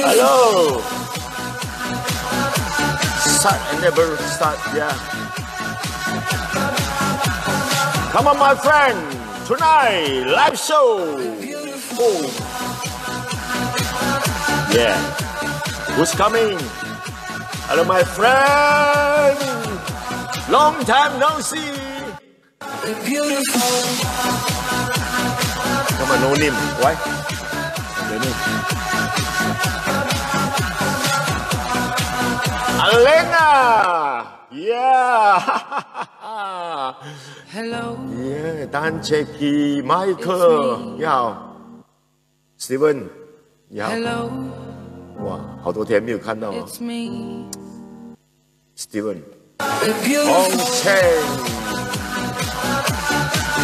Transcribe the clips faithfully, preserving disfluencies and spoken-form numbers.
Hello. Start and never start, yeah. Come on, my friend. Tonight, live show. Oh. Yeah. Who's coming? Hello, my friend. Long time no see. Come on, no name. Why? No name. Alena. Yeah. Hello. Yeah, Dan Jackie, Michael. It's me. 你好。Steven，你好。Hello。哇，好多天没有看到啊。It's me。Steven。洪倩。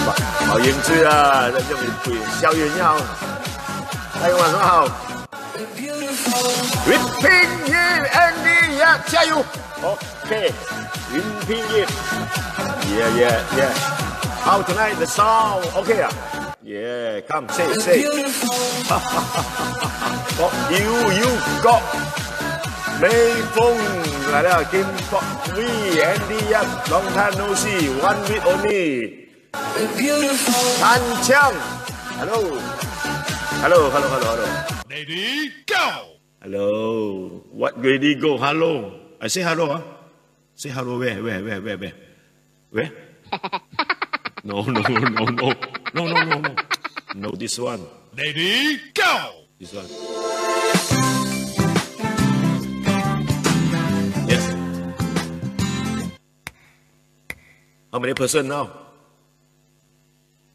哇，好严重啊，那叫你不小眼药。大家晚上好。云平一，Andy 呀，加油！OK，云平一。Yeah, yeah, yeah. How tonight the sound? OK 啊？ Yeah, come, say, say. 哦，you, you got 美凤来了，Kim Pop V, Andy Yap, long time no see, one week only. 韩强，hello, hello, hello, hello, hello. Ready, go. Hello, what ready go? Hello, I say hello 啊。 Say hello, where, where, where, where, where? Where? No, no, no, no. No, no, no, no. No, this one. Ready, go! This one. Yes. How many person now?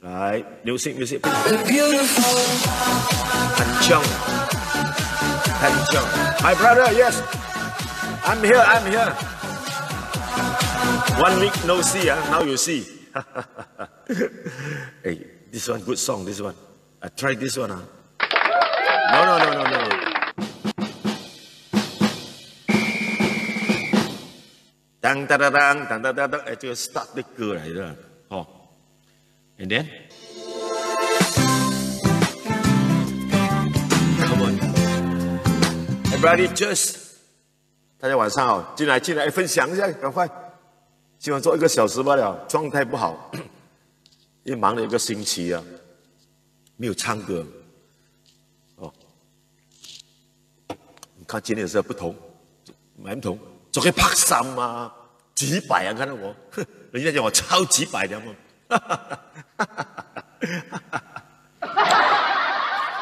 来，music, music, please. 很强，很强。My brother, yes. I'm here, I'm here. One week no see, ah. Now you see. Hey, this one good song, this one. I try this one, ah. No, no, no, no, no. 当当当当当当当当，哎，这个 start 的歌来的，哦。And then, come on, everybody, just 大家晚上好，进来进来，哎，分享一下，赶快。今晚做一个小时罢了，状态不好，因为忙了一个星期啊，没有唱歌。哦，你看今天是不同，蛮不同，做个拍三啊，几百啊，看到我，人家讲我超几百的嘛。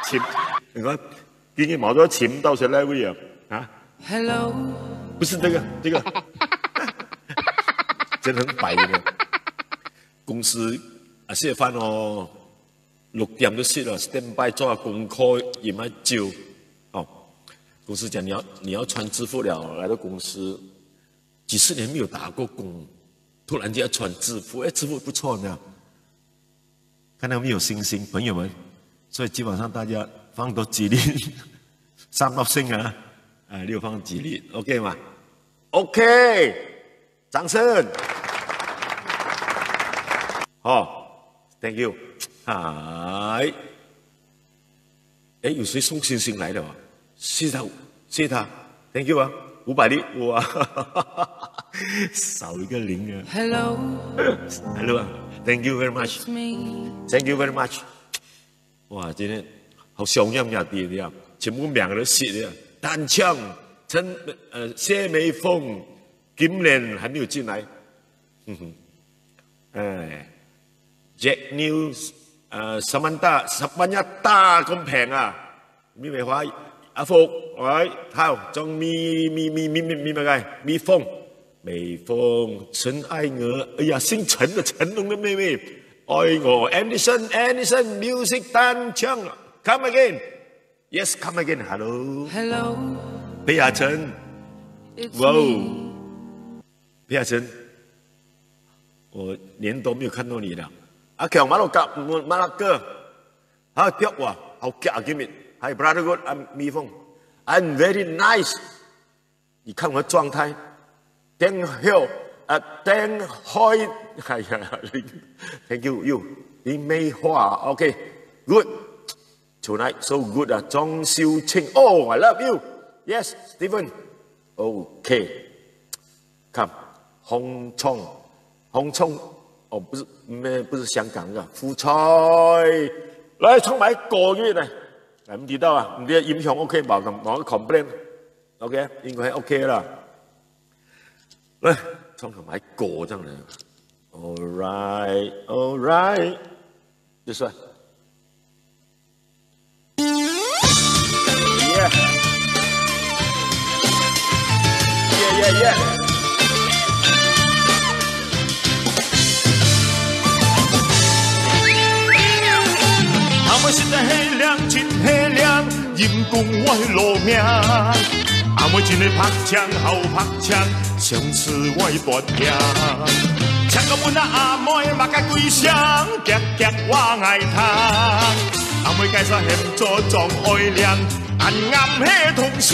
请，你看，今天毛都请到谁来喂啊？啊？Hello。不是这个，这个。真很白的。公司啊，食饭哦，六点就食了，standby 做功课，也蛮久。哦，公司讲你要，你要穿制服了，来到公司，几十年没有打过工，突然间要穿制服，哎，制服不错呢。 看到没有，星星，朋友们？所以基本上大家放多几粒，三粒星啊，啊，六放几粒，OK 吗？OK，掌声。好，thank you。嗨。 哎，有谁送星星来了啊？谢谢他，谢谢他，thank you 啊，五百粒，哇，少一个零啊。Hello。Hello 啊，thank you very much。Thank you very much。哇，今天好想念呀，弟弟啊，全部名都写了，丹枪、陈呃谢梅凤、金莲还没有进来，嗯哼，哎。 Jack News，呃，Samantha，Samantha 大公平啊，咪咪花，阿福，喂，好，仲咪咪咪咪咪咪咪个，咪凤，美凤，陈爱娥，哎呀，姓陈的成龙的妹妹，爱我，Anderson，Anderson，Music 单枪，Come again，Yes，Come again，Hello，Hello， 佩雅晨，It's 哇哦，me。 佩雅晨，我年多没有看到你了。阿强，马六甲，马六甲，好跳哇，好跳今日。Hi brother good, I'm 蜜蜂。I'm very nice。你看我的状态，顶好，啊，顶好，哎呀，thank you you，你梅花，OK，good。Tonight so good 啊，張秀清。Oh, I love you. Yes, Stephen. OK. Come, 紅冲，紅冲，哦，不是，没，不是香港那个，福彩。来，唱埋歌给你来。来，你知道啊？你的音响 OK 吧？冇 complain。OK，应该 OK 啦。来，唱埋歌这样的。All right, all right. This one. Yeah. Yeah, yeah, yeah. 阿妹實在係靚，真係靚，陰公𠊎老命。阿妹真係白淨，好白淨，上次𠊎發病。請問啊阿妹麼个貴姓，遽遽話𠊎聽。阿妹介紹喊做張愛玲，恁啱係同姓。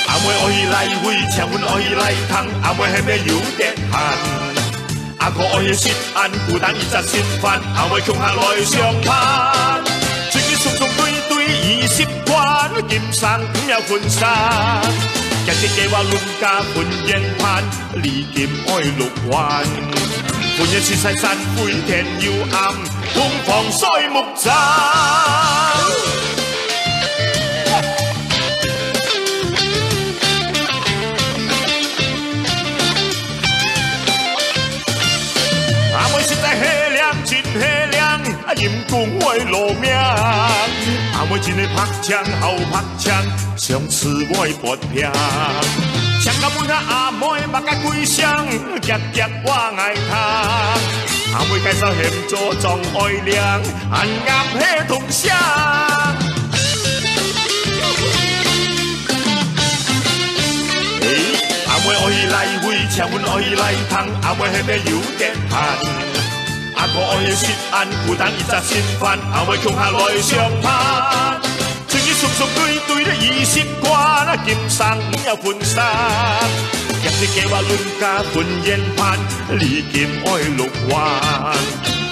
阿妹愛去哪位，請問愛去哪廳，阿妹係毋係有得閒？阿哥愛去食晏，孤單一隻食飯，阿妹共下來相伴。最近送送對對已習慣，今生毋要分散。今日計劃論嫁分煙盤，禮金愛六萬。婚宴實在山灰田又暗，洞房睡木 阿妹實在係靚，真係靚，啊，陰公𠊎老命。阿妹真係白淨，好白淨，上次𠊎發病。請問下阿妹麼个貴姓，遽遽話𠊎聽。阿妹介紹喊做張愛玲，恁啱係同姓。 阿妹愛去哪位，請問愛去哪廳，阿妹係毋係有得閒？阿哥愛去食晏，孤單一隻食飯，阿妹共下來相伴。最近送送對對已習慣，今生毋要分散。今日計劃論嫁分煙盤，禮金愛六萬。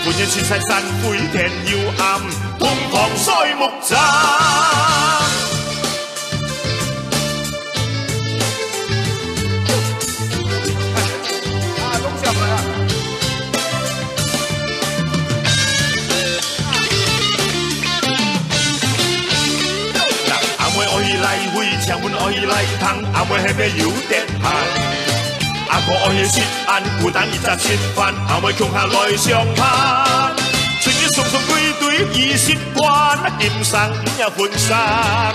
婚宴實在山灰田又暗，洞房睡木 站。啊，攏上來啊！阿妹愛去哪位，請問愛去哪廳，阿妹係毋係有得閒？阿哥愛去食晏，孤單一隻食飯，阿妹共下來相伴。 春日送送對對已習慣，今生毋要分散。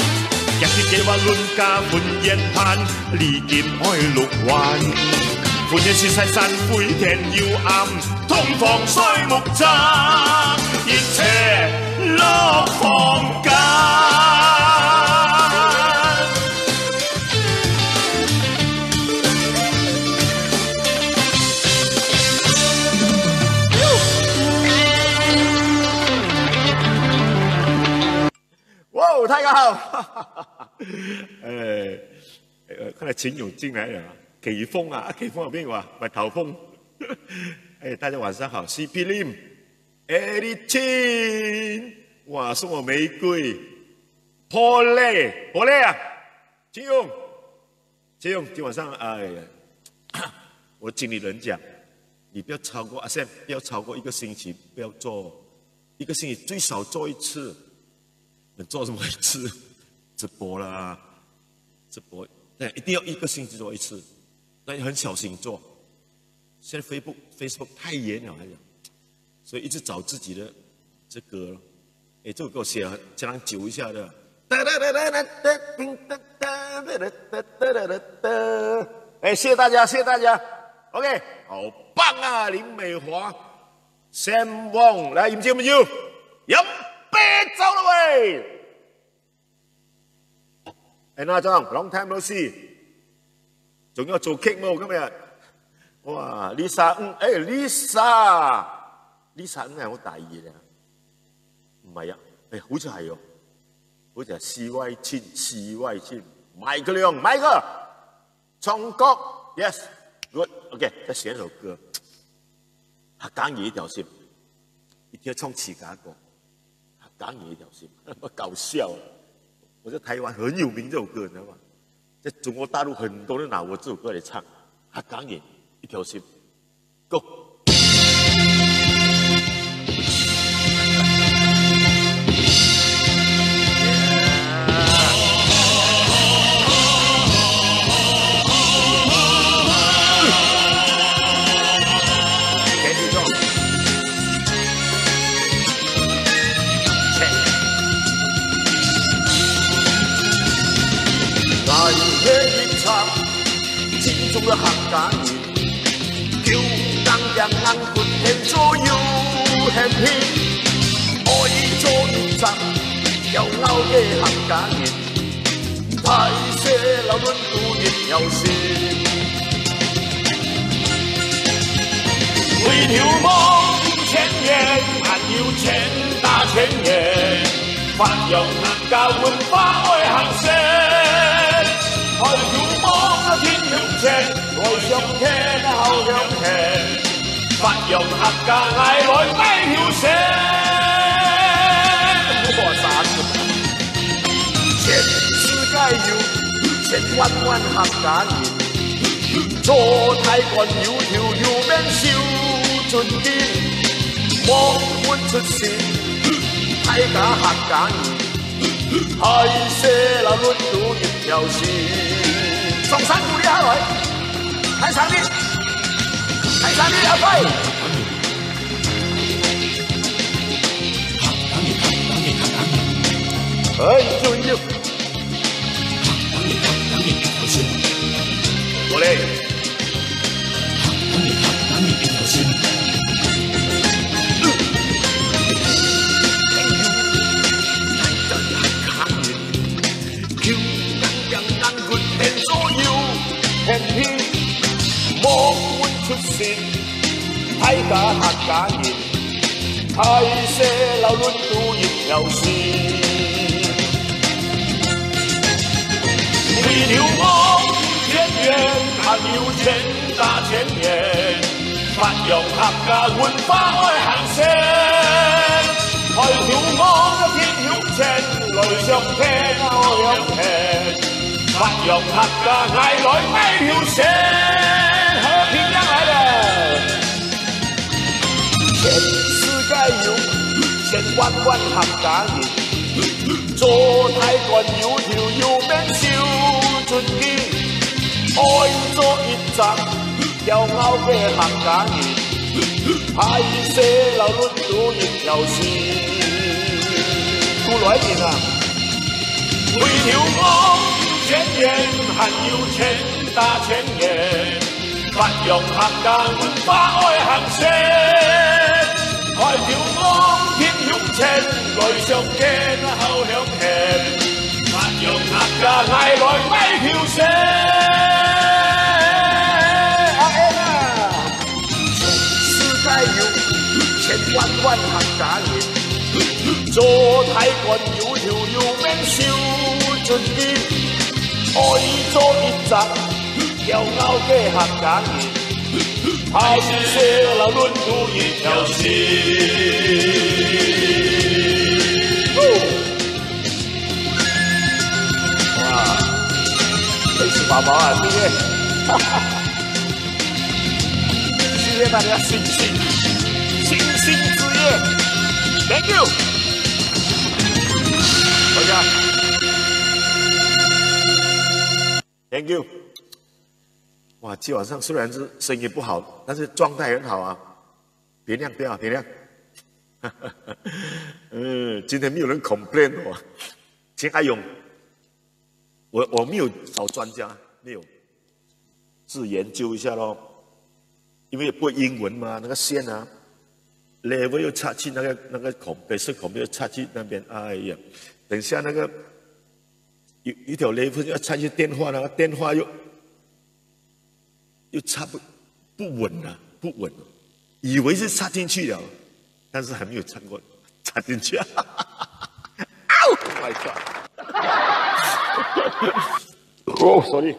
今日計劃論嫁分煙盤，禮金愛六萬。婚宴實在山灰田又暗，洞房睡木站，一切落風乾。 哇，大家好！呃，呃，看来陈勇进来了啊，给风啊，啊，给风有没有啊？买头风。哎，大家晚上好，C P Lim，Eddie Chin，哇，送我玫瑰，Pole，Pole啊，陈勇。 这样，今晚上，哎呀，我经理人讲，你不要超过，啊，现在不要超过一个星期，不要做，一个星期最少做一次。你做什么一次？直播啦，直播，那一定要一个星期做一次，那你很小心做。现在 Facebook Facebook 太严了，还讲，所以一直找自己的这个咯。哎，这首歌写了相当久一下的。哎，谢谢大家，谢谢大家。OK，好棒啊，林美华，Sam Wong，来，饮酒，饮酒，饮杯酒了喂。哎，那张，long time no see，仲有做cake無？今日，哇，Lisa，嗯，哎，Lisa，Lisa，嗯，係好大意个。 毋係啊，哎，好似係哦，好似係四位親，四位親，買个量，買个，唱歌，yes，good，OK，再選首歌。客家人一條心，一定要唱自家歌，客家人一條心，搞笑啊！我在台灣很有名這首歌，你知道嗎？在中國大陸很多人拿我這首歌來唱，客家人一條心，Go！掌聲鼓勵下來，開場了，開場了，阿輝！哎，有，有。過來。過來人啊！阿N啊！哇，佩斯宝宝啊，谢谢，谢谢大家，谢谢，星星之夜，Thank you，大家，Thank you。哇，今晚上虽然是声音不好，但是状态很好啊。别亮，不要，别亮。嗯，今天没有人 complain 我。请阿勇，我我没有找专家，没有，自己研究一下咯。因为不会英文嘛，那个线啊，level 又插去那个那个 compressor，compressor 又插去那边，哎呀，等一下那个有一条 level 要插去电话，那个电话又又插不不稳了，不稳，以为是插进去了，但是还没有插过，插进去。Oh my god！哦，sorry，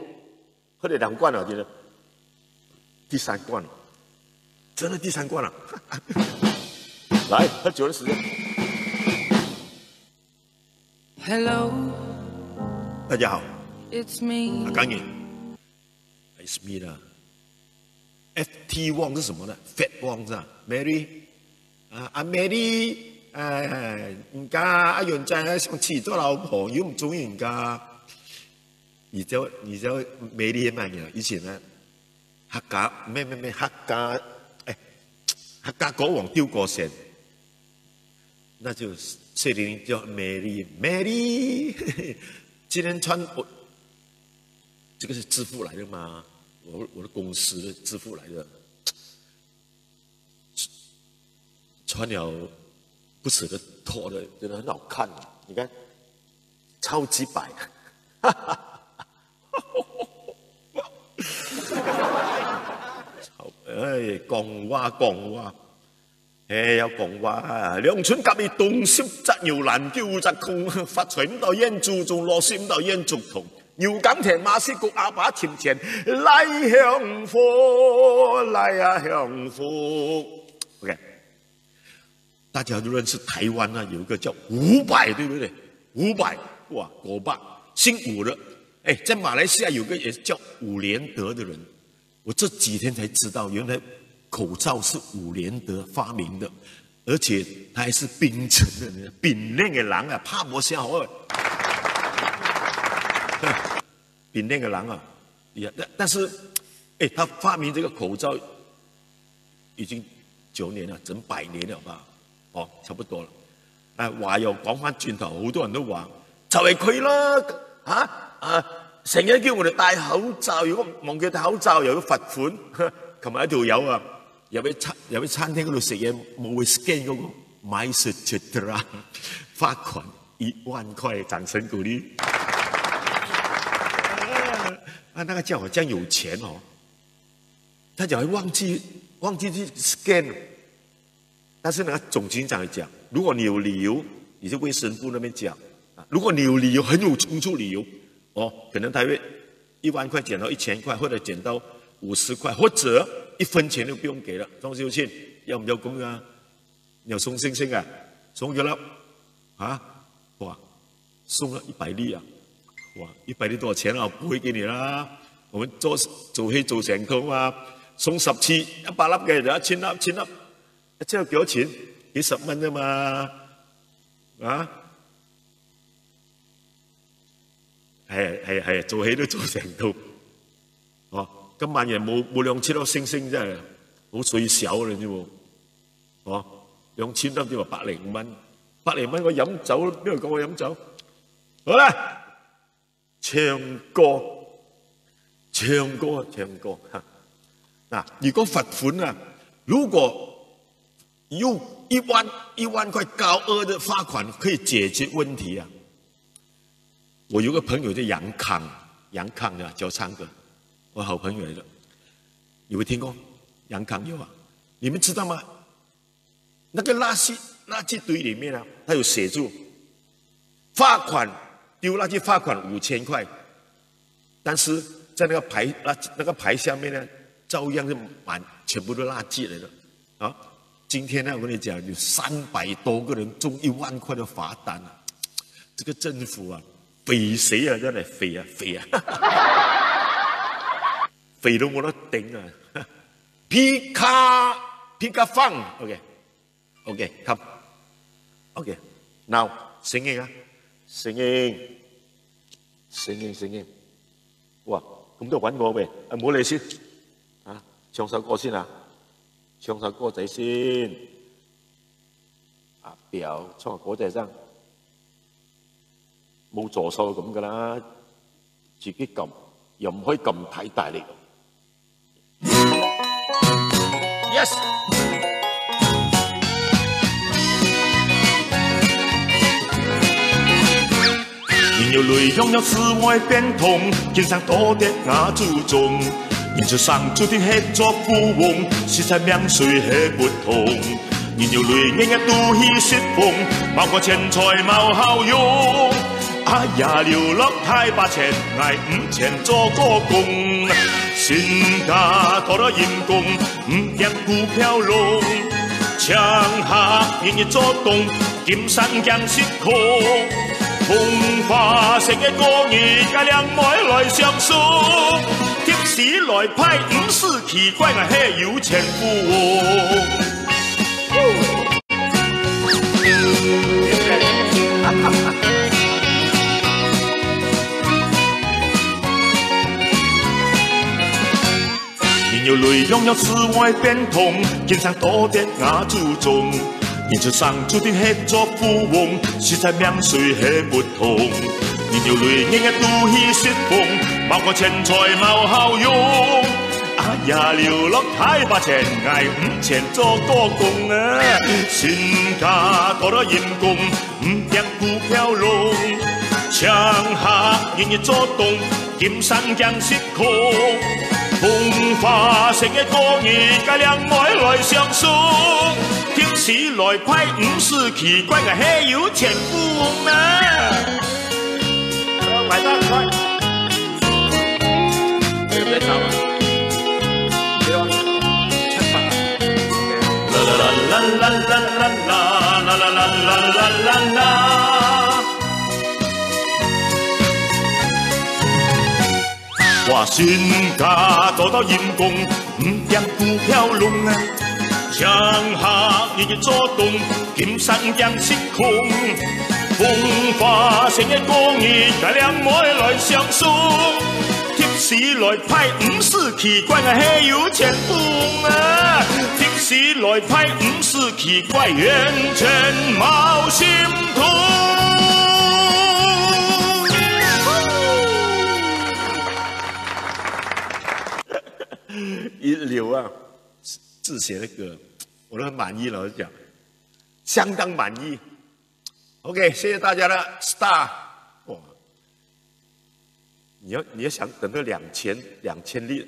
喝了两罐了，今天第三罐了。真的第三罐了。来，喝酒的时间。 Hello, 大家好， it's me. 阿刚人，It's me 啦。F T 王是什么呢？Fat 王是吧？Mary 啊，啊 Mary，哎，人家阿元仔想娶做老婆，又唔中意人家。你知道你知道 Mary 係咩人啊？以前呢，客家，咩咩咩，客家，哎，客家歌王丢过线。 那就谢玲玲叫 Mary，Mary，今天穿我这个是制服来的吗？我我的公司的制服来的，穿了不舍得脱的，真的很好看。你看，超级白。操，哎，讲话讲话。 嘿，要讲话啊，两寸甲一东，十只牛栏九只空，发财毋到眼珠中，落水毋到眼珠孔。牛耕田，马是个阿爸赚钱，来享福，来啊享福。OK，大家都认识台湾啊，有一个叫伍佰，对不对？伍佰，哇，伍佰，姓伍的。哎，在马来西亚有个也叫伍连德的人， 我这几天才知道，原来口罩是伍连德发明的，而且他还是槟城的人，槟城的人啊，怕不笑话。槟城的人啊，也但但是，哎，他发明这个口罩已经九年了，整百年了吧？哦，差不多了。哎，话又讲翻转头，好多人都话，就系佢啦，吓啊！成日叫我哋戴口罩，如果忘记戴口罩又要罚款。琴日一条友啊，入去餐入去餐厅嗰度食嘢，冇去 scan 嗰个 MySejahtera，罚款一万块，掌声鼓励。啊，那个叫好像有钱哦，他讲忘记忘记去 scan。 但是呢，总经理讲，如果你有理由，你就卫生部那边讲啊，如果你有理由，很有充足理由，哦，可能他会一万块减到一千块，或者减到五十块，或者一分钱都不用给了。庄秀庆，要不要公啊？你要送星星啊？送给了啊？哇，送了一百粒啊！哇，一百粒多少钱啊？我不会给你啦。我们做做黑做成功啊，送十次，一百粒给人家，千粒千粒。 这要几多钱？几十万的嘛，啊？系系系，做戏都做成到，哦，今晚也冇冇两千粒星星真系，好水小了啫喎，哦，两千粒就百零蚊，百零蚊我饮酒，边度够我饮酒？好啦， 唱歌，唱歌，唱歌哈。那如果罚款啊，如果用一万一万块高额的罚款可以解决问题啊，我有个朋友叫杨康，杨康的教唱歌，我好朋友来的，有没有听过？杨康有啊？你们知道吗？ 那个垃圾垃圾堆里面啊，他有写住罚款，丢垃圾罚款五千块，但是在那个牌垃圾那个牌下面呢，照样是满全部都垃圾来的啊。今天呢，我跟你讲，有三百多个人中一万块的罚单啊！这个政府啊，匪谁啊，在那匪啊匪啊，匪都没得顶啊！皮卡皮卡放，OK。 OK，come。OK，now，声音啊，声音，声音，声音。哇，咁多玩我喂，啊，冇嚟先。啊，唱首歌先啊，唱首歌仔先。啊，表唱歌仔上。冇左手咁噶啦，自己撳，又唔可以撳太大力。Yes。人有泪向着姊妹变痛，今生多得我祖宗。人出生注定系做富翁，死在命谁系不同。人有泪眼眼都去失望，包括钱财冇好用。哎呀，流落大把錢，𠊎毋曾做過工。身家多到陰公，毋驚股票弄。請客日日做冬，金山驚食苦。風花雪月過日，該靚妹來相送。貼士來拜，毋使奇怪，𠊎係有錢富翁。 人有鐳，樣樣智慧變通，今生多得吾祖宗。人出生注定係做富翁，實在命水係不同。人有鐳，日日都去食風，無講錢財無效用。哎呀，流落大把錢，𠊎毋曾做過工啊！身家多到陰公，毋驚股票弄。請客日日做冬，金山驚食苦。風花雪月過日，該靚妹來相送。貼士來拜，毋使奇怪，𠊎係有錢富翁啊！ 買單，快！哎，別吵了。對啊，太棒了。啦啦啦啦啦啦啦啦啦啦啦啦啦啦。我身家做到陰公，毋驚股票弄啊！ 請客日日做冬，金山驚食空。風花雪月過日，該靚妹來相送。貼士來拜，毋使奇怪，𠊎係有錢富翁啊！貼士來拜，毋使奇怪，完全無心痛。一流啊！ 自己寫的歌，我都很滿意，老實講，相當滿意。OK，謝謝大家了，Star。哇，你要你要想等到兩千两千粒，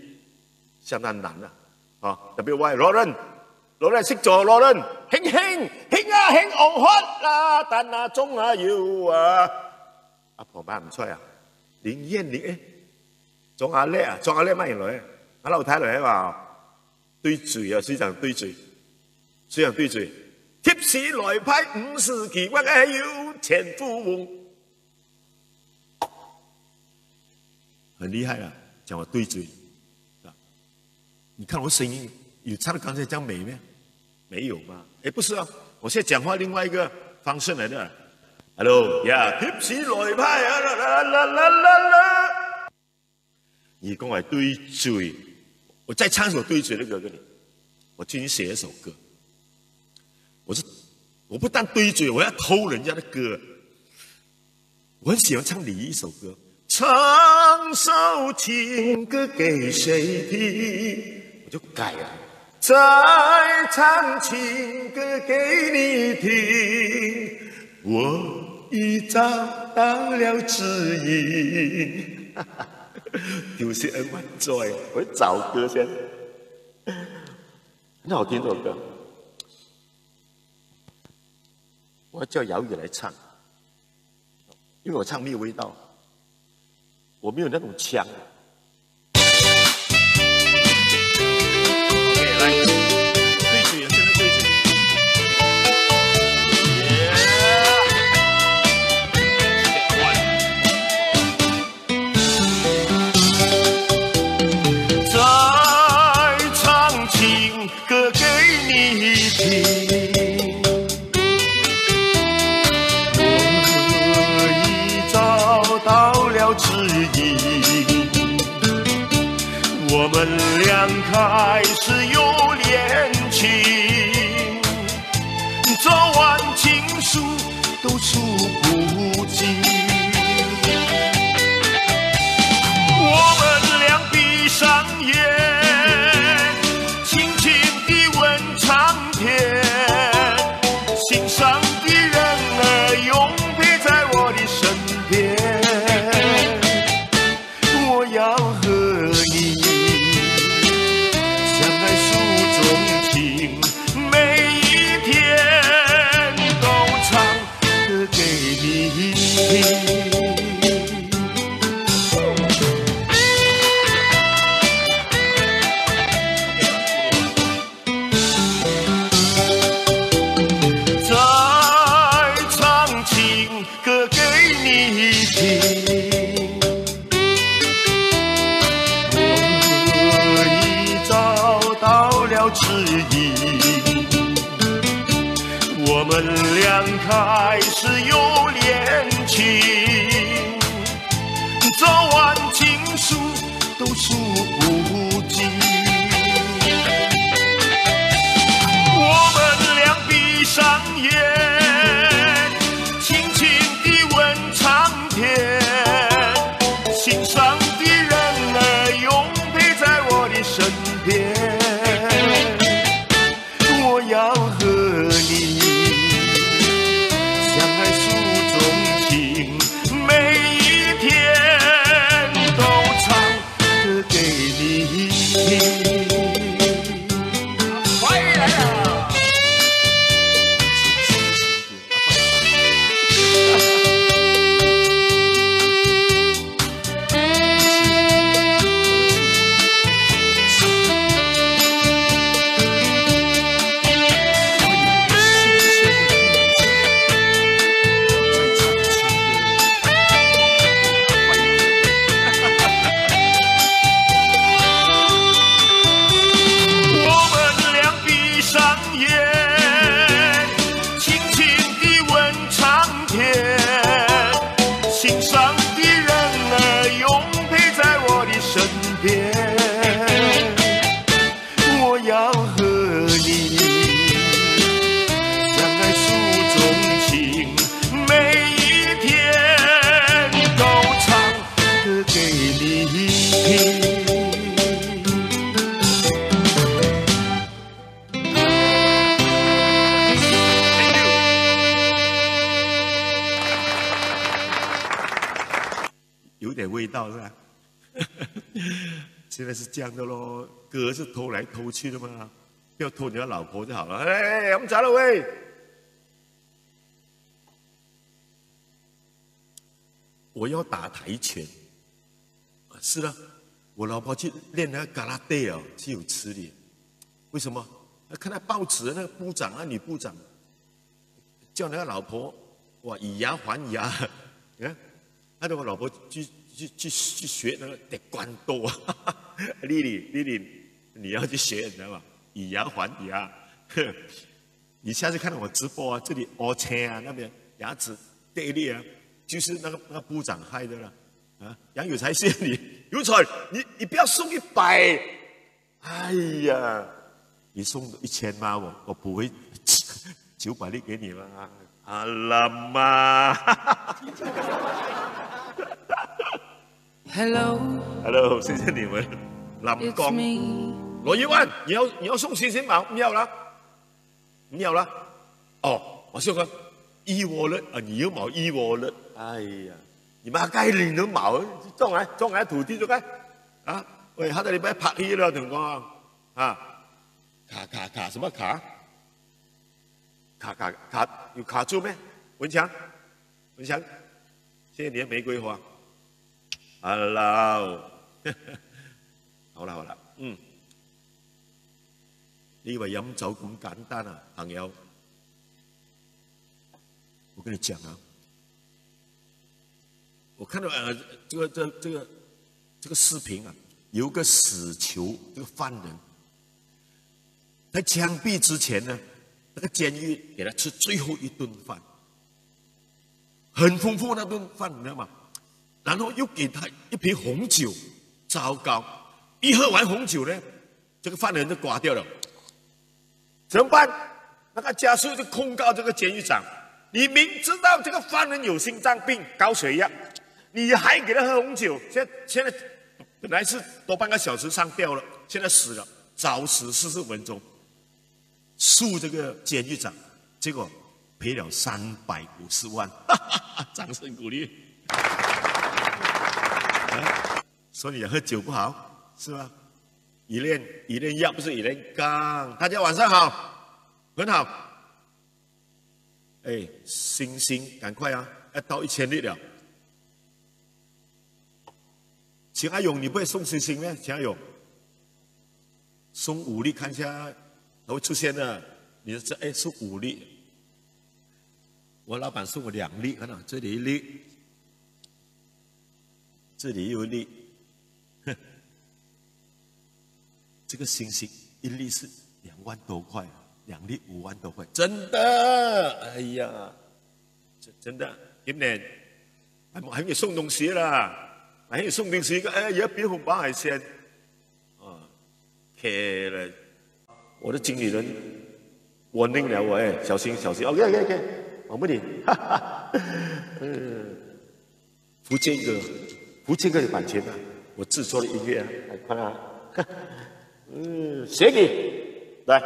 相當難啊。啊，W Y Lauren，Lauren 識做 Lauren，興興興啊興，王發啦，但啊總啊有啊。阿婆買毋出啊，林燕玲誒，總阿嬤啊，總阿嬤買來，阿老太來嘛。 對嘴啊，誰講對嘴？誰講對嘴？貼士來拜，毋使奇怪，𠊎係有錢富翁。很厲害啊，講我對嘴。啊，你看我聲音有唱到剛才這樣美嗎？沒有嘛？誒，不是啊，我現在講話另外一個方式來的。Hello，呀，貼士來拜啊，啦啦啦啦啦啦。 你講我對嘴，我再唱一首對嘴的歌給你。我最近寫一首歌，我是我不但对嘴，我要偷人家的歌。我很喜欢唱李煜一首歌，唱首情歌给谁听，我就改了。 再唱情歌给你听，我已找到了知音。刘世恩万岁，我去找歌先。很好听这首歌，我要叫姚宇来唱，因为我唱没有味道，我没有那种腔。 OK，來，對嘴啊，現在對嘴。Yeah！再唱情歌給你聽，我已找到了知音。 我们俩开始有恋情，昨晚情书都触不及。我们俩闭上眼，轻轻地吻上天，心上的人儿永陪在我的身边。 我要和你相爱十指引。我们俩开始有恋情，早晚情书都数不尽。我们俩闭上眼，轻轻地问苍天，心上的人儿永陪在我的身边。我要和你相爱诉衷情，每一天都唱歌给你听。欢迎来了。我们俩闭上眼，轻轻地问苍天，心上的人儿永陪在我的身边。我要和你相爱诉衷情，每一天都唱歌给你听。有点味道是吧？现在是这样的咯，歌是偷来偷去的嘛，不要偷你的老婆就好了。哎，我们走了喂。我要打跆拳。是啊，我老婆去练那个 karate 哦，是有吃力。为什么？看那报纸那个部长啊，女部长叫那个老婆，哇，以牙还牙。你看，他的老婆去去去去学那个 taekwondo 啊，丽丽丽丽，你要去学，你知道吗？以牙还牙。你下次看到我直播啊，这里 O 青啊，那边牙齿断裂啊，就是那个那个部长害的啦。啊，杨有才是你，有才，你你不要送一百。哎呀，你送一千吗？我我不会九百粒给你吗？阿拉妈。Hello，Hello，谢谢你们。蓝光，罗一万，你要你要送星星吗？不要啦。你有啦？哦，我笑个，e-wallet 啊，你又冇 e-wallet，哎呀，你妈该领都冇，种来种来土地就该啊，喂，下个礼拜拍戏了，听讲啊，啊，卡卡卡什么卡？卡卡卡有卡住没？文强，文强，谢谢你的玫瑰花。Hello，好了好了，嗯。你以为飲酒咁簡單啊，朋友？我跟你讲啊，我看到呃，这个这这个这个视频啊，有个死囚，这个犯人，在枪毙之前呢，那个监狱给他吃最后一顿饭，很丰富那顿饭，你知道吗？然后又给他一瓶红酒，糟糕，一喝完红酒呢，这个犯人就挂掉了。怎么办？那个家属就控告这个监狱长，你明知道这个犯人有心脏病、高血压，你还给他喝红酒，现在现在本来是多半个小时上吊了，现在死了，早死四十分钟，诉这个监狱长，结果赔了三百五十万，掌声鼓励。啊，说你喝酒不好，是吧？一连一连药不是一连刚。大家晚上好，很好。哎，星星，赶快啊，要到一千粒了。秦阿勇，你不会送星星吗？秦阿勇，送五粒看一下，它会出现的。你说这哎送五粒，我老板送我两粒，看到这里一粒，这里又一粒，这个星星一粒是两万多块，两粒五万多块，真的，哎呀，真真的，今年还没还没有送东西啦，还没有送东西，哎，也要别红包海鲜，啊，OK 了，我的经理人 warning 了我，哎，小心小心，OK OK OK，我问你，哈哈，嗯。福建歌，福建歌的版权啊，我制作的音乐啊，来看啊，嗯，写给，来，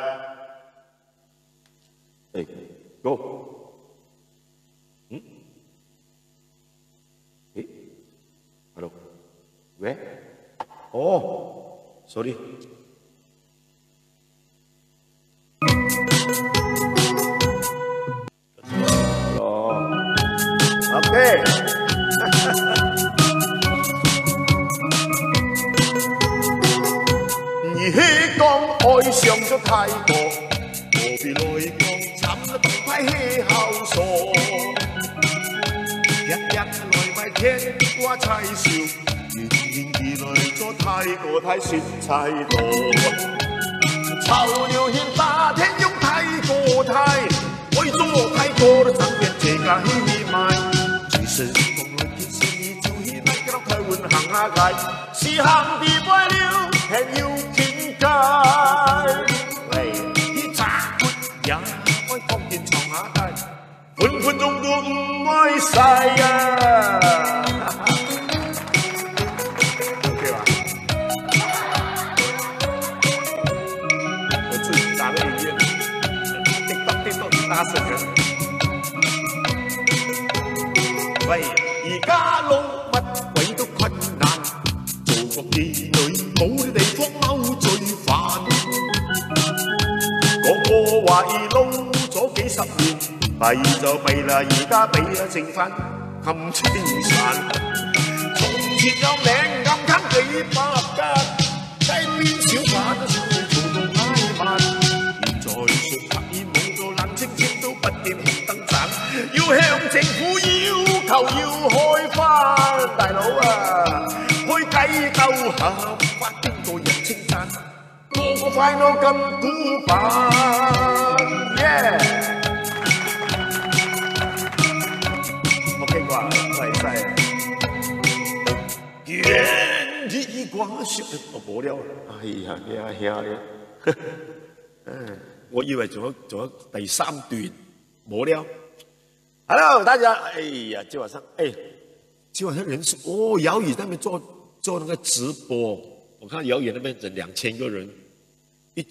哎，Go，嗯，哎，Hello，喂，哦，Sorry。哦，OK。你係講愛上咗太多，何必來講慘了當派係好所？日日來買天瓜菜燒，明明佢來做太過太實在多。潮流現大天用太過太。 愛做太過的長遠，這个係慢。其實講來其實你就係那个老台灣行下街，四行地背溜，很有境界。喂，你咋不也愛講緊唱下街，分分鐘都毋會使啊！OK 吧？ 我自己打个影片，TikTok TikTok 很大声的。喂，而家老乜鬼都困難，做个妓女冇地方冇罪犯。个个話已老咗幾十年，弊就弊啦，而家俾啊剩翻。 咁清散。從前有名暗坑幾百間，街邊小販都做到挨晚。現在熟客已冇咗，冷清清都不見紅燈盞，要向政府要求要開翻。大佬啊，開雞竇合法經過人稱讚。 個個快樂咁古板，yeah。OK 哇，快晒。圓一一光是，哦，無了，哎呀，呀呀呀，哎，我以為仲有仲有第三段，無了。Hello，大家，哎呀，今晚上，哎，今晚上人数，哦，姚宇那边做做那个直播，我看姚宇那边整两千个人，一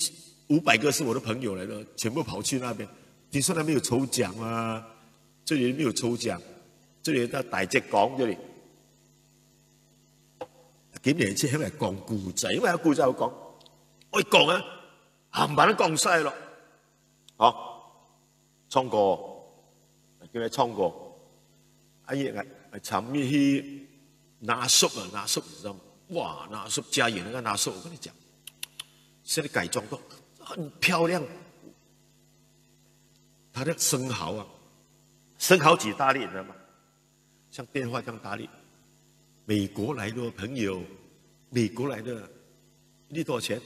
五百个是我的朋友来的，全部跑去那边。听说那边有抽奖啊，这里没有抽奖，这里在大节讲这里，今年去向来讲古仔，因为古仔有讲，我讲啊，冚唪唥讲晒咯，好。 唱歌，叫佢唱歌。哎呀，我我尋日去拿手啊，拿手你知道嗎？哇，拿手家園那个拿手，我跟你讲，现在改装到很漂亮。它的生蚝啊，生蚝几大粒，你知道吗？ 像电话这样打你。美国来的朋友，美国来的，一粒多少钱？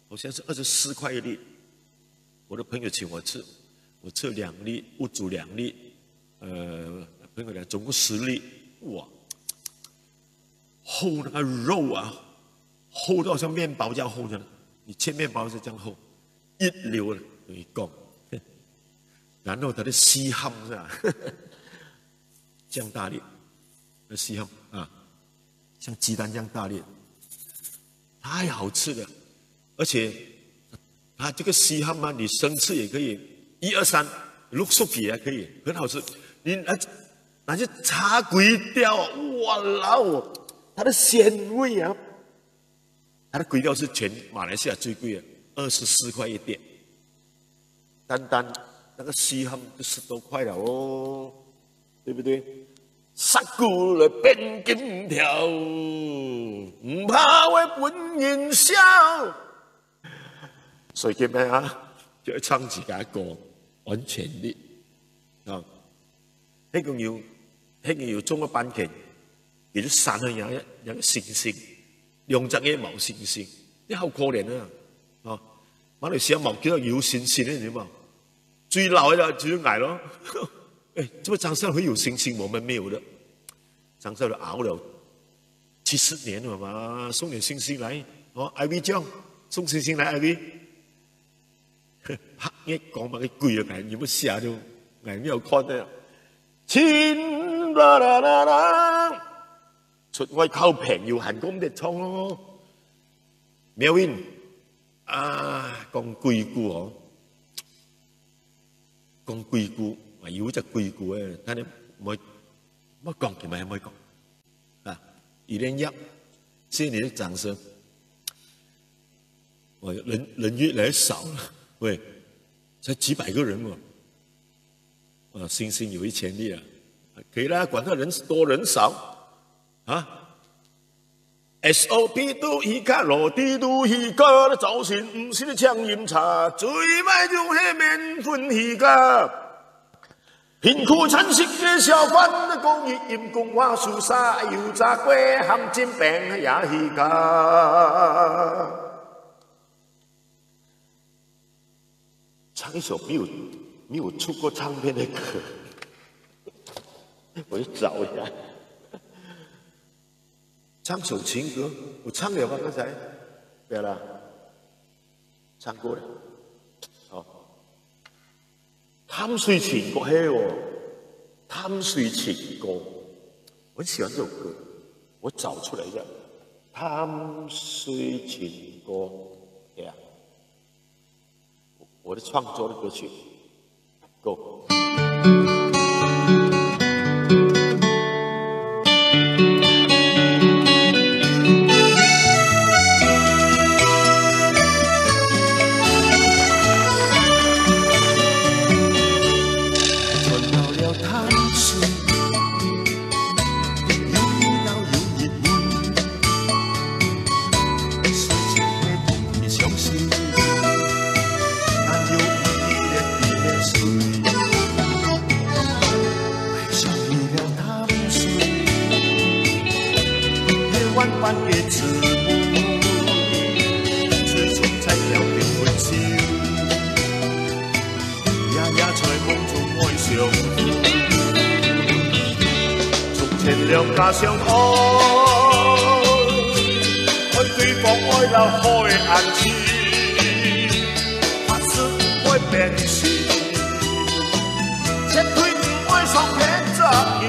好像是二十四块一粒。我的朋友请我吃，我吃两粒，我煮两粒，呃，朋友来总共十粒，哇，厚那个肉啊，厚到像面包这样厚的，你切面包是这样厚，一流的，我跟你讲。然后它的稀罕是吧？ 这样大粒，那稀罕啊，像鸡蛋这样大粒，太好吃了。而且它这个稀罕嘛，你生吃也可以，一二三，六十皮也可以，很好吃。你拿拿去炸粿条，哇啦哦，它的鲜味啊，它的粿条是全马来西亚最贵的，二十四块一点。 单单那个稀罕就十多块了哦，对不对？杀过来变金条，唔怕会分人笑。所以今天啊，就要唱几个歌，完全的啊。那个有，那个有中个版权，也就三个人，人个星星，两只个冇星星，你好可怜啊！啊，馬來西亞無叫有信心个，你知無？最老个就係𠊎咯。哎，怎麼張少會有信心？我們沒有的。張少都熬了七十年了嘛，送點信心來。哦，Ivy John，送信心來，Ivy。白日講麼个鬼啊，你有寫到，𠊎沒有看的。親啦啦啦啦，出外靠朋友還講得唱咯。Melvin，啊，講鬼故哦，講鬼故，啊，有一隻鬼故誒，但係毋好，毋好講，今日毋好講。啊，一連一，謝謝你的掌聲。哦，人，人越來越少了，喂，才幾百個人嘛。啊，信心有一千例啊，可以啦，管他人多人少啊。 S O P都起價，落地都起價，你造成毋係你搶飲茶，最歹就係麵粉起價。貧苦慘食个小販，工業因工話輸沙，油炸粿含煎餅也起價。唱一首沒有，沒有出過唱片的歌，我去找一下。 唱首情歌，有唱了嗎？剛才？不要啦，唱過了。好，淡水情歌，嘿哦，淡水情歌，我很喜歡這首歌，我找出來一下，淡水情歌，yeah。 我的創作的歌曲。Go。夜夜在夢中愛相逢。從前兩家相愛，愛對方愛到海岸線，發誓毋會變心，絕對毋會相騙責任。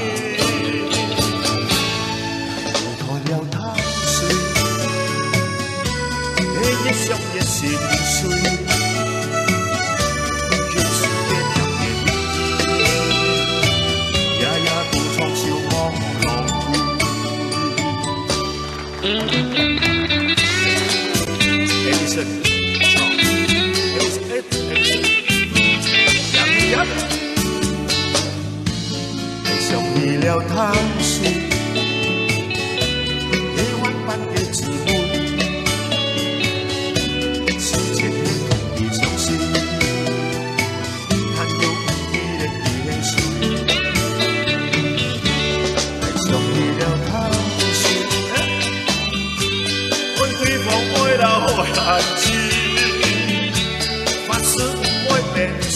離開了淡水，越想越心碎，越思念越甜蜜，夜夜獨唱守望郎君。Edison，Edison，Edison，楊怡然。 愛上你了淡水，夜晚般的滋味，思念的痛的傷心，還有無意的眼水。愛上你了淡水，愛對方愛到海岸線，發誓毋會變心。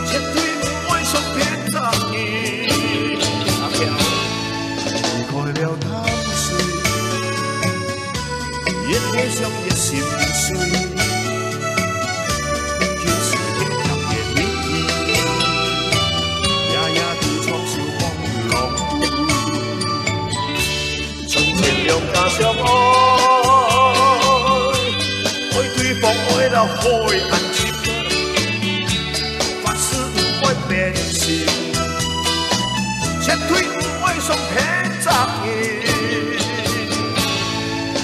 絕對毋會相騙責任。離開了淡水，越回想越心碎，越思念越甜蜜，夜夜獨唱守望郎君。 從前兩家相愛，愛對方愛到海岸盡，發誓毋會變心，絕對毋會相騙責任。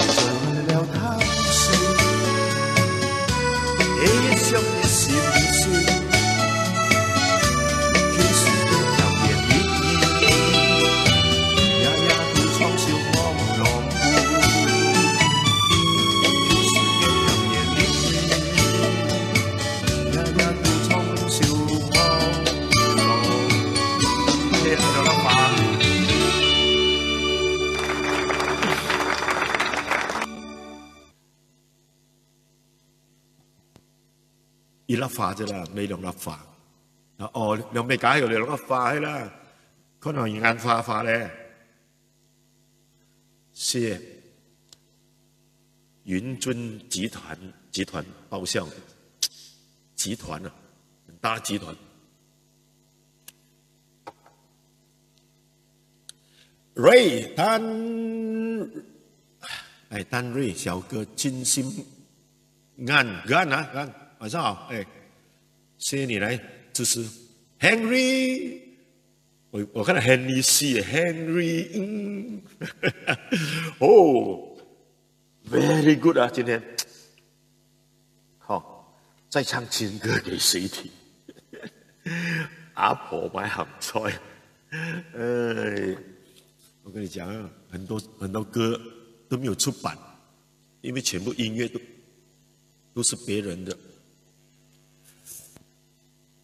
走了淡水，越想越心碎。 謝謝大家。一粒花啫啦，無兩粒花。啊，哦，兩尾加有兩粒花係啦，可能眼花花咧。是雲尊集團集團包厢的集團啊，很大集團。瑞丹，哎，丹瑞小哥，真心 Ngan, Ngan 啊，Ngan，晚上好，哎，谢谢你来支持。Henry，我我看到 Henry 是 Henry，嗯，哦，very good 啊，今天，好，再唱情歌给谁听？阿婆买鹹菜，哎，我跟你讲啊，很多很多歌都没有出版，因为全部音乐都都是别人的。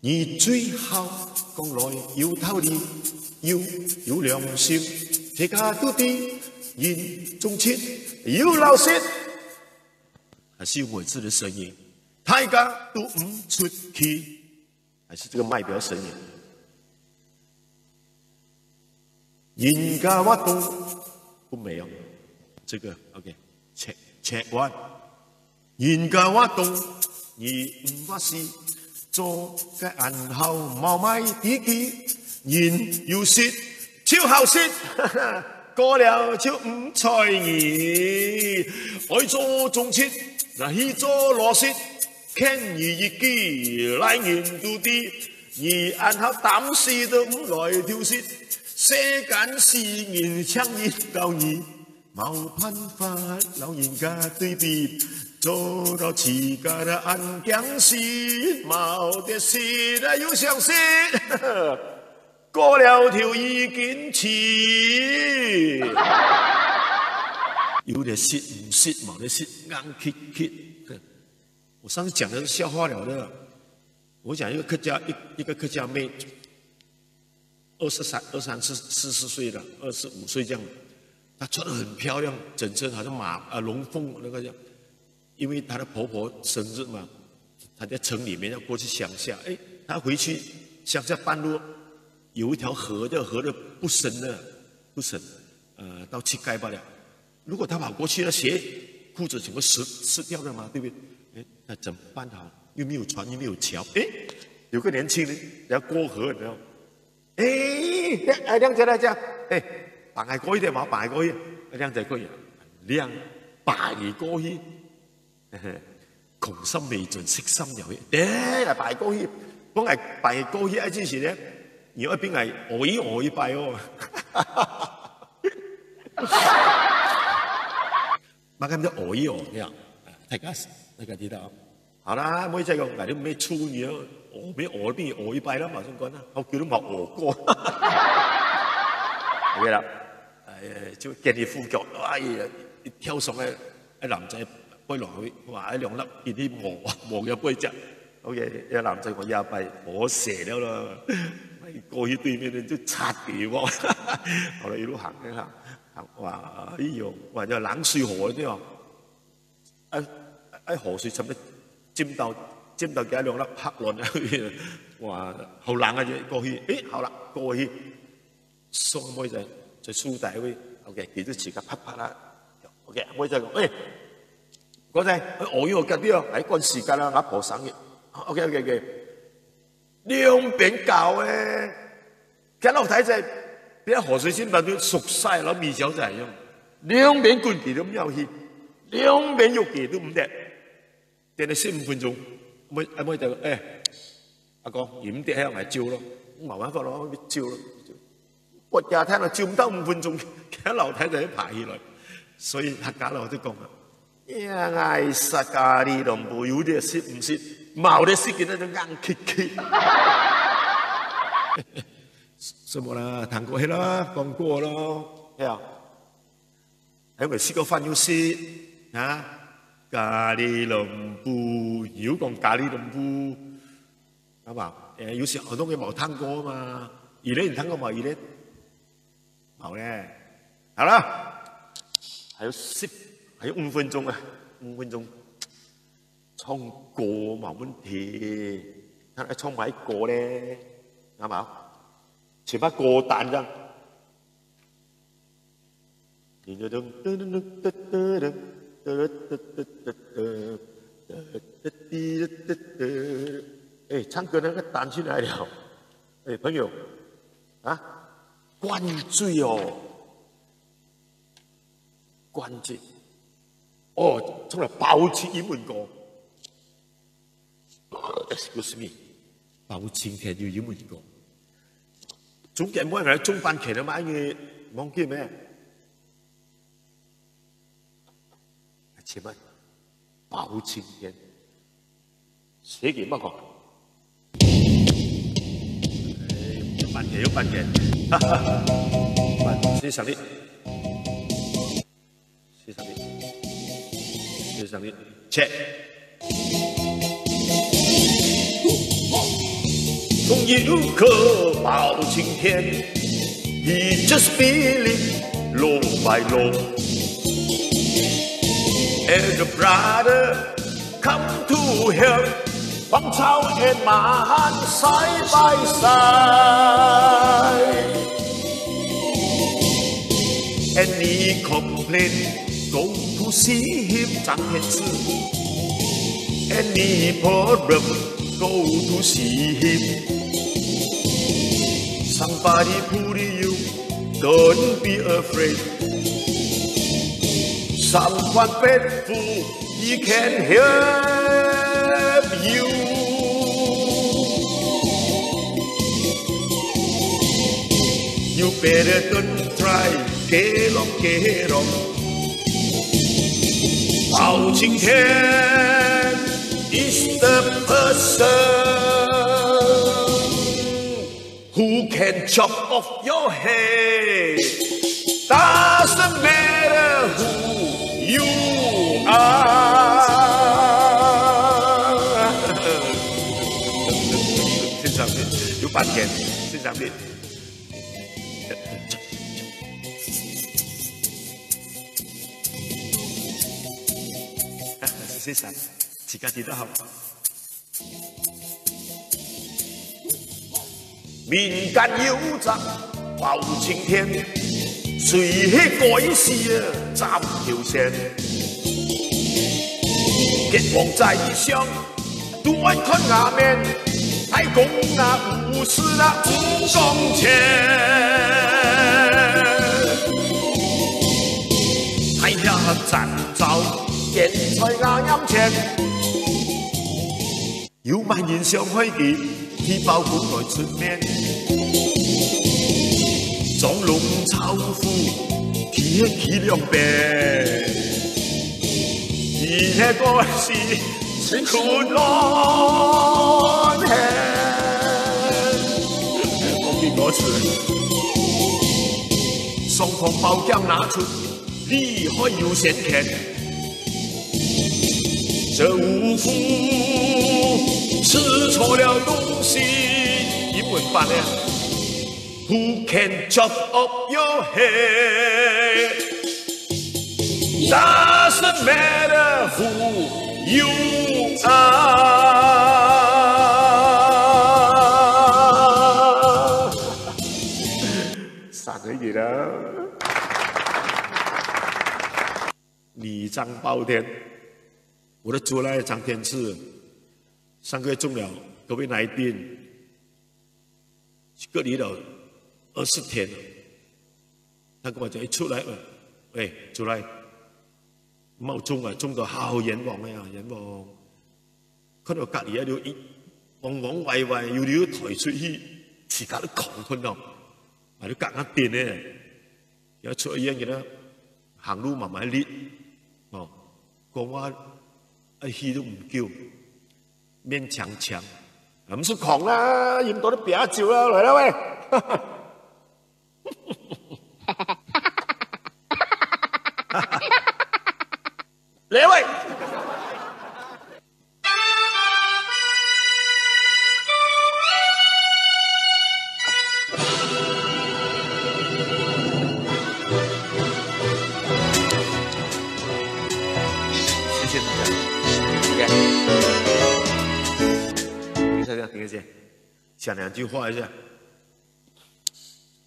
你最好讲来有道理，有有良心，大家都知，人总是有老实，还是有我自己的声音，大家都唔出去，还是这个麦比较神一点。人家活动不美哦，这个 OK，check check one。人家活动，你毋发事，做个暗号冇卖地基，人有食就好食，过了就毋睬你。爱做忠直，那去做老实，欠你一句来人都知，你暗号担死都毋来丢失。 世間事人像一道你，無辦法老人家對比，做到自家的眼鏡時，無得食啊又想食，過了頭已經去。有得食毋食，無得食硬乞乞。我上次講的是笑話了的，我講一個客家一一個客家妹， 二十三、二三四、四十岁了，二十五岁这样，她穿得很漂亮，整身好像马啊龙凤那个样。因为她的婆婆生日嘛，她在城里面要过去乡下，哎，她回去乡下半路有一条河，这河的不深的，不深，呃，到膝盖罢了。如果她跑过去，那鞋裤子全部湿湿掉了嘛，对不对？哎，那怎么办好？又没有船，又没有桥，哎，有个年轻人要过河，你知道吗？ 哎，哎，靚仔來遮，哎，放佢過去得無？放佢過去，靚仔過去，靚，放佢過去，嘿嘿，空手未準，食三條魚，得來放佢過去，講來放佢過去，愛進行呢，你愛變來學一學一擺哦。麼个叫學一學，對啊？大家大家知道。 好啦，妹仔講，𠊎都毋係處女哦，我無學，變學一擺啦，馬上講啦，好久都無學過。OK啦，哎，就建立副腳，哎呀，一跳上來，哎，男仔飛落去，哇，哎，兩粒一起磨，磨个背脊。OK，哎，男仔講，這擺好勢了啦，哎，過去對面的就插佢哦。好了，一路行，行，行，哇，哎喲，哇，叫冷水河，對哦。 啊，啊，河水差不多浸到，浸到佢兩粒白卵啊，哇，好冷啊，就過去，誒，好啦，過去，送妹仔，在樹底位，OK，佢就自家拍拍啦，OK，妹仔講，誒，哥仔，我有隔壁哦，還趕時間啦，𠊎婆生日，OK，OK，OK，兩邊搞誒，佢老太太，變河水浸到就熟晒了，米小姐一樣，兩邊滾佢都毋要去，兩邊有佢都毋得。 等了十五分鐘，妹，啊，妹仔講，誒，阿哥，你毋得，𠊎來救咯，無辦法咯，救咯，救。我驚佢救毋到五分鐘，佢老太太就爬起來。所以客家佬就講啊，呀，𠊎食咖哩龍布，有得食毋食，無得食，今日就硬乞乞。什麼啦，談過係啦，講過咯，係啊。 還有試過飯又食啊，咖哩龍布，又講咖哩龍布，好無？誒，有時候攏會無聽過嘛。以前你聽過無？以前無咧。好了，還有十，還有五分鐘啊，五分鐘。唱歌無問題，但愛唱麼个歌咧？好無？唱麼歌單樣？你就噔噔噔噔噔噔噔噔噔噔噔噔噔噔噔，哎，唱歌那個單去哪裡了？哎，朋友，啊，灌醉哦，灌醉。哦，唱了包青英文歌。Excuse me，包青天有英文歌。中間我來中半天了嘛，因為忘記咩？請問，包青天，寫給麼个？哎，有半天，有半天，哈哈，慢，欣賞你。 先生你，先生你，切。總有個包青天，he just believe low by low. And the brother come to help, 王朝 and 马汉 side by side. Any complain, go to see him, 张天志。Any problem, go to see him. Somebody bully you, don't be afraid. Someone faithful, he can help you. You better don't try, 给弄给弄。包青天 is the person who can chop off your head. Doesn't matter who you are. 先生，有半天，先生，先生，自家知道好。 民間有隻包青天，隨係該時啊站頭前。結王宰相都愛看吾面，大公啊，有事啊，毋講錢。大爺站朝見在吾面前。 有麼人想害佢，去包公來出面。裝聾吵虎，佢係佢兩邊，佢係個死困難。我見我出，雙方包夾拿出， 厲害有先見。這武夫吃錯了東西，英文版的。Who can chop off your head? Doesn't matter who you are. 三个月了。 二张宝典，我的主来张天赐，上个月中了COVID nineteen，隔离了二十天了。他跟我讲，一出来，喂，喂，出来，冇中啊，中到好冤枉的啊，冤枉。 看到隔離啊，就一，戇戇歪歪，有溜抬出去，自家都狂困咯，啊，就剛剛癲呢，要出醫院个呢，行路慢慢力，哦，講話，啊，氣都毋夠，面青青，啊，毋使狂啦，飲多啲白酒啦，來啦喂。 來喂！謝謝大家，謝謝。那个谁，想两句话一下。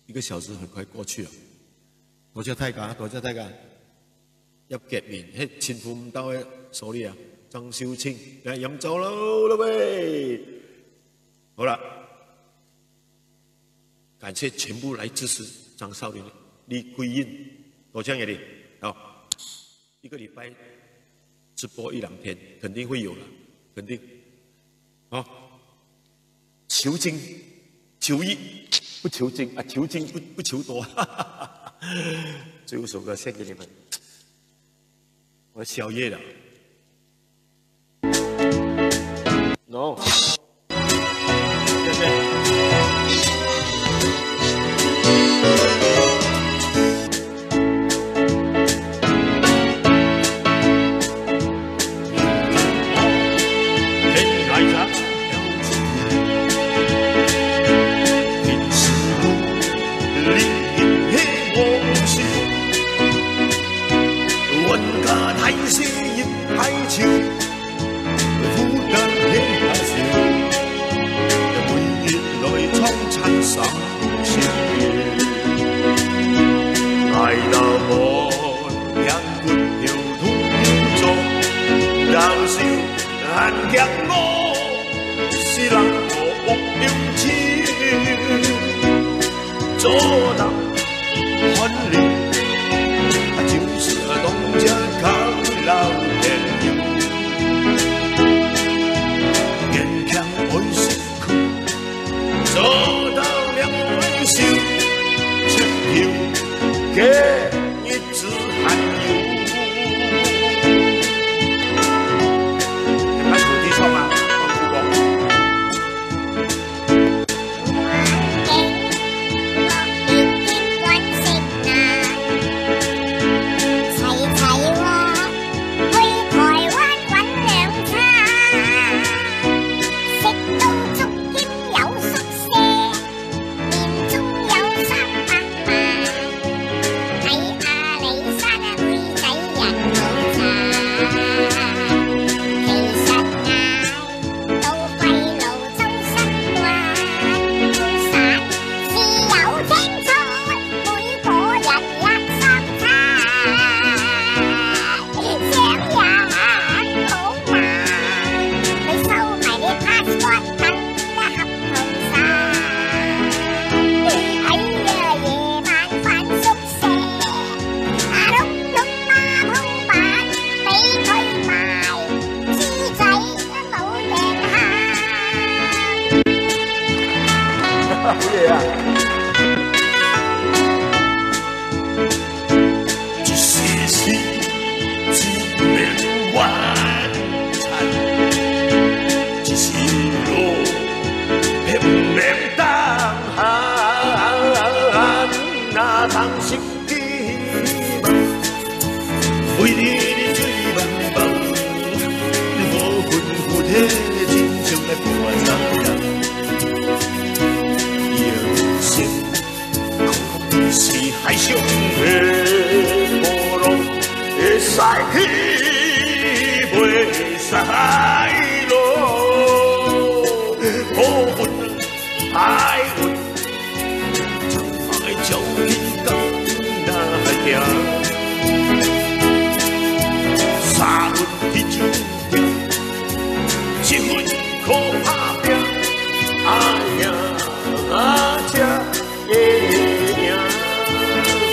一个小时很快过去了。多谢大家，多谢大家。葉傑明，嘿，稱呼毋到个，sorry啊。張秀清，來，飲酒了，各位。好了，感谢全部來支持张少林的李桂英，多谢你哋。好，一个礼拜直播一两天，肯定会有了，肯定。好，求精，求一，不求精啊，求精不，不求多。最后首歌献给你们，我宵夜了。No。谢谢。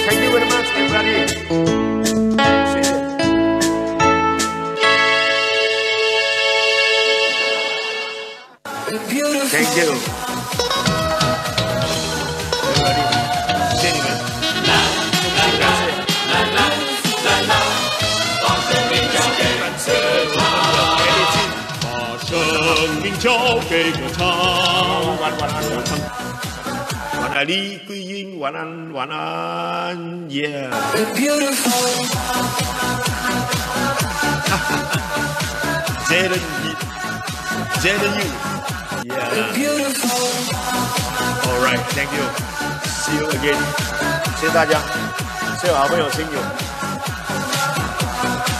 Thank you very much, everybody. 谢谢。Thank you. Everybody，谢谢你们。感谢。把生命交给歌唱。晚安，李桂英，晚安，晚安，yeah。Jaden, Jaden you, yeah。All right, thank you. See you again. 谢谢大家，谢谢好朋友亲友，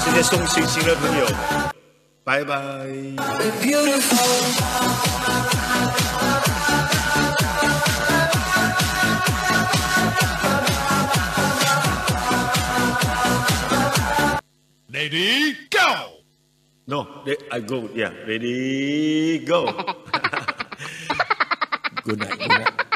谢谢送星星的朋友。 拜拜。Ready, go! No, re- I go, yeah, ready, go. Good night, good night.